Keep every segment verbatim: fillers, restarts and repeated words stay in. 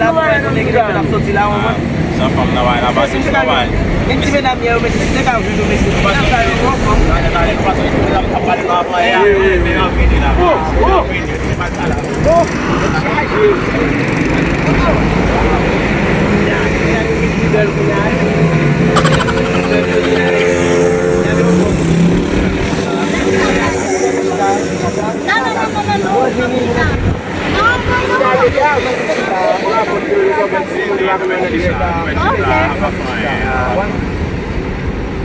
la, pou wè nou nèg yo ap soti la, ou konprann? Jan fanm nan bay la, pase travay. Menm ti medam yè yo, mesye, nèg a jwenn yo, mesye. Nèg sa yo, yo fanm. Talè, talè, nou pa sou YouTube la, m t ap pale nan avanyè. Men, men, men, vini la. Vini, vini, pa sa la.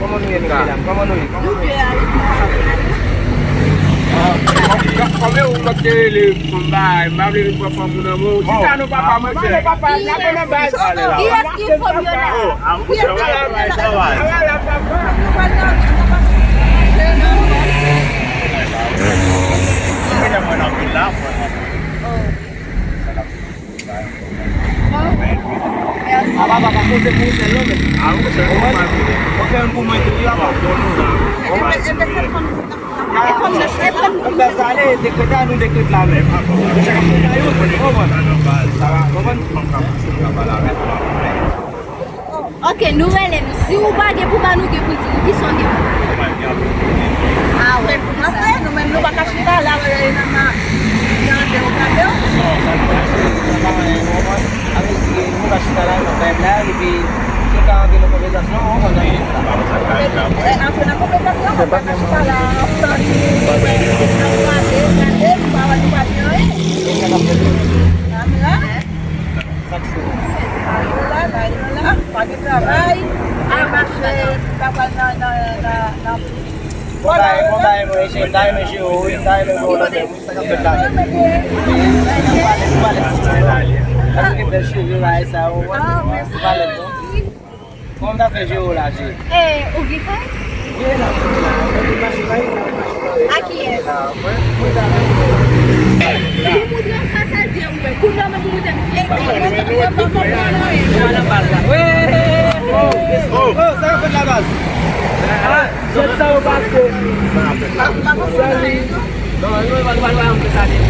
Kòman nou ye, mesye dam? Kòman nou ye? Kòman ou mèt te rele fanm bagay? M pa vle vin pran fanm moun nan men w. Chita non papa, mwen se papa, la mwen nan baz. Kiyès ki fanm yo la? Kiyès ki fanm yo la? Mwen nan vil la, mwen. Apa, apa, pa poze pou ou sèl non, men. Ou fè youn pou mwen tou, wi, apa. Epi, epi se fanm, e fanm, e fanm. Ann pèse ale, dekrete a, nou dekrete la menm. Chak moun gen youn, ou konprann? Ou konprann? Ok, nou rele nou. Si ou pa gen pou ba nou, gen pou di nou. Kisa w gen pou di? Ah, wè. Paske nou menm nou pa ka chita la, wè, nan, nan, nan, nan, nan, nou ka chita la, nan kay la, epi si w ka antre nan konvèsasyon, ou konn nan chita la. Antre nan konvèsasyon, ou pa ka chita la, ap tande, ap pale, gade, nou pa wè, nou pa di anyen. Sa k cho. Mayo la, mayo la, pa gen travay. A mache, ta pral nan, nan, nan, nan. Bon, bagay, bon, bagay, mwen, mesye, m ta renmen jere w, wi, m ta renmen jere w nan men w, wi, sa k ap fèt la menm. Nou pale, nou pale. Bèl cheve, bagay sa yo. Ah, mèsi. Kòman w ta fè jere w la, cheri? Eh, ou gen kay? Wi, la, la, la, la, la. A kiyès? Pou moutre m sa sa di ou wè. Kounye a menm ou moutre m. Eh, eh, eh, eh, eh, eh, eh, eh. Oh, oh, sa yo fè la baz. Ah, jèt sa yo pase. Salut. Non, non, pa, pa, pa, pa, salut.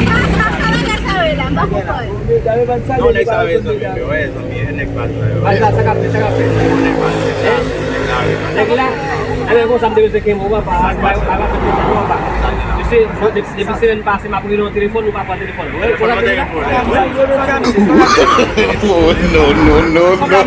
Sa, sa, sa bagay sa yo ye la, m pa konprann. Non, nèg sa yo ye zanmi m yo, wi, zanmi, e nèg baz la yo. Baz la, sa k ap fèt, sa k ap fèt? Nèg la, nèg la. Nèg la, alè konsa m te bezwen kenbe w, papa, papa, papa, papa. Mesye, depi, depi semèn pase, m ap rele w telefòn, ou pa pran telefòn. Telefòn mwen te gen pwoblèm, wi. Oh, no, no, no, no.